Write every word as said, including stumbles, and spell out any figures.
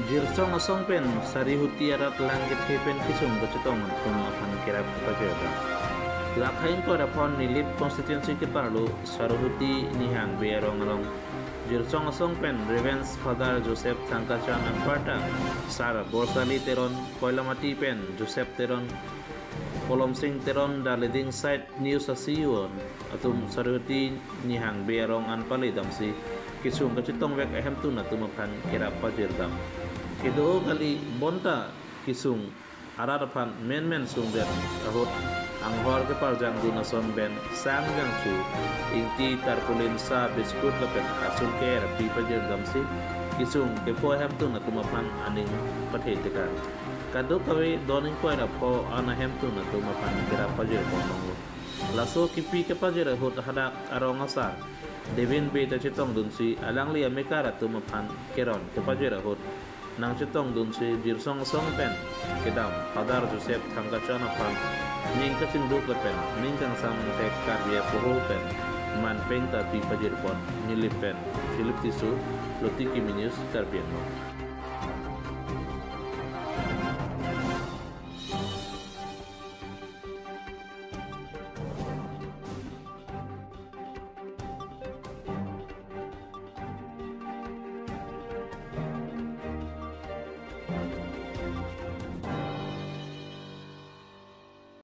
Jirsong asong pen Sarihuti arat lang kethe pen kesung kachetong atum aphan kerap kepajirdam. Lakha ingkoi ra phongo Nilip constituency keparlo Sarihuti Nihang Bey arong along Jirsong asong pen Reverend Father Joseph Thangkachan anparta Sar Borsali Teron, Koilamati pen Joseph Teron, Kolomsing Teron, The Leading Side News a-C E O atum Sarihuti Nihang Bey arong an pale damsi kesung kachetongvek ahemtun atum aphan kerap pajirdam. Kedo kali bonta kesung arat aphan menmen sungdet ahut anghor keparjangdun ason pen sang jangchu, ingti, tarpaulin, sa, biscuit lapen asung ke-er pi pajirdamsi kesung kepo ahemtun atum aphan aning pathe tekang. Kadokave don ingkoi ra phongo an ahemtun atum aphan kerap pajir ponlonglo. Laso kepi kepajir ahut hadak arong asar Devin Bey ta chetongdunsi alangli amekar atum aphan keron kepajir ahut nangchetongdunsi Jirsong asong pen kedam Father Joseph Thangkachan aphan ning kachingduk lapen ning kangsam angthek Karbi apoho pen man peng ta pi pajir pon. Nilip pen Philip Tisso, Loti Kimi News, Karbi Anglong.